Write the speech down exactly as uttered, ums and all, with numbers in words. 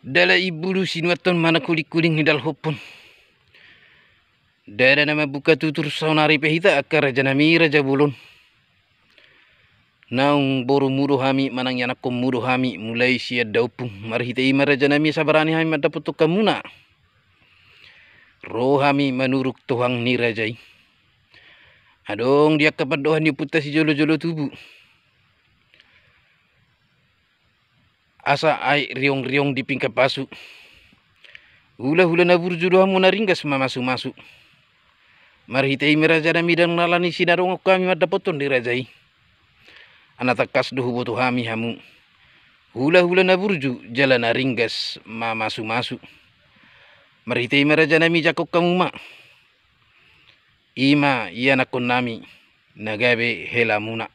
Dala imbulu sinuanhon manang hulinghuling nidalhophon. Ndada na mambuka tutur saonari pe hita angka rajanami raja bolon. Naung borumuna do hami manang ianakkonmuna do hami mulai sian da ompung, marhite i ma rajanami asa barani hami mandapothon hamuna. Ro hami manuruk tohang ni raja i. Adong di angka pandohan ni ompunta sijolojolo tubu. Asa aek riongriong di pinggan pasu. Hulahula na burju do hamu na ringgas mamasumasu. Marhite i ma rajanami ndang na ala ni sinadongan hami mandapothon di raja i. Ala tangkas do huboto hami hamu hulahula na burju jala na ringgas mamasumasu. Marhite i ma rajanami jangkon hamu ma. I ma ianakkonnami na gabe helamuna.